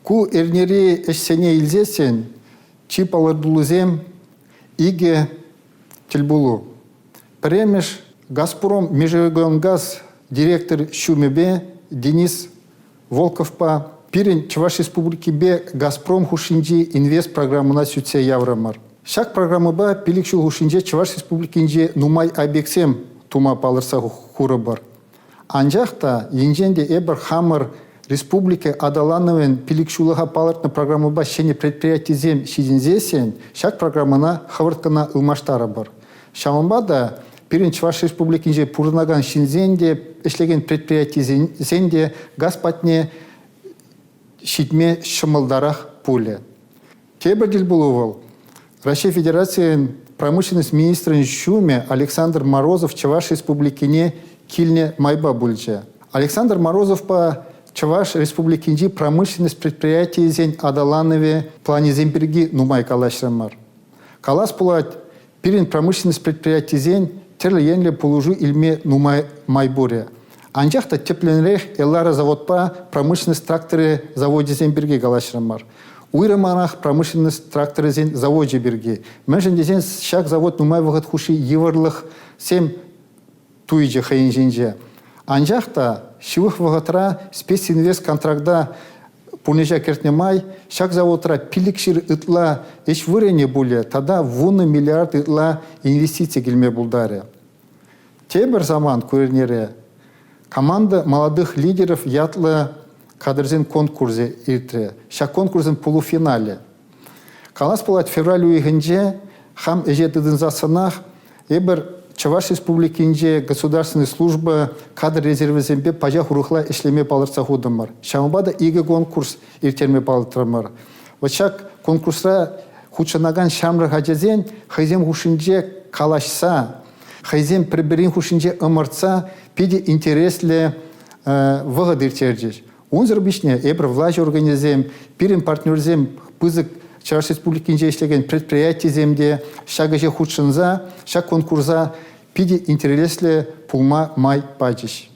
Ку эрнери ӗҫсене илсессӗн чи палӑртуллисем икӗ тӗлпулу. Пӗрремӗш «Газпром» межрегионгаз директор ҫумӗпе Денис Волковпа пирӗн Чӑваш Республикипе «Газпром» хушшинчи инвестпрограммӑна сӳтсе яврӑмӑр. Ҫак программӑпа 5 ҫул хушшинче Чӑваш Республикинче нумай объектсем тума палӑртса хурӑпӑр. Анчах та енчен те эпир хамӑр республика аталанӑвӗн пилӗкҫуллӑха палӑртнӑ программӑпа ҫӗнӗ предприятисем ҫитӗнсессӗн ҫак программӑна хӑвӑрт кӑна ылмаштарӑпӑр. Ҫавӑнпа та пирӗн Чӑваш Республикинче пурӑнакан ҫынсен те, ӗҫлекен предприятисен те газ патне ҫитме ҫӑмӑлтарах пулӗ. Тепӗр тӗлпулу вӑл Раҫҫей Федерацийӗн промышленность министрӗн ҫумӗ Александр Морозов Чӑваш Республикине килнӗ майпа пулчӗ. Александр Морозовпа Чӑваш Республикинчи промышленность предприятийӗсен аталанӑвӗ планӗсем пирки нумай калаҫрӑмӑр. Калас пулать, Пирӗн промышленность предприятисен тӗрлӗ енлӗ пулӑшу илме нумай май пурӗ. Анчах та тӗплӗнрех Элара заводпа промышленность тракторӗ завочӗсем пирки калаҫрӑмӑр. Уйрӑмах промышленность тракторӗсен завочӗ пирки. Мӗншӗн тесен ҫак завод нумай вӑхӑт хушши йывӑрлӑхсем туйчӗ хӑйӗн ҫинче. Анчах та ҫывӑх вӑхӑтра специнвест контракта пурнӑҫа кӗртнӗ май ҫак заводра 500 ытла ӗҫ вырӑнӗ пулӗ тата 10 миллиард ытла инвестици килме пултарӗ. Тепӗр самант ку эрнере команда молодых лидеров ятлӑ кадрсен конкурсӗ иртрӗ. Ҫак конкурсӑн полуфиналӗ. Калас пулать, февраль уйӑхӗнче хам ӗҫе тытӑнсассӑнах эпир Чӑваш Республикинче государственнӑй служба кадр резервӗсемпе пачах урӑхла ӗҫлеме палӑртса хутӑмӑр. Ҫавӑнпа та икӗ конкурс ирттерме палӑртрӑмӑр. Вот ҫак конкурсра хутшӑнакан ҫамрӑк ачасен хӑйсем хушшинче калаҫса, хӑйсем пӗр-пӗрин хушшинче ӑмӑртса питӗ интереслӗ вӑхӑт ирттерчӗҫ. Унсӑр пуҫне эпир влаҫ органӗсем, пирӗн партнерсем пысӑк Чӑваш Республикинче ӗҫлекен предприятисем те ҫак ӗҫе хутшӑнса ҫак конкурса питӗ интереслӗ пулма май пачӗҫ.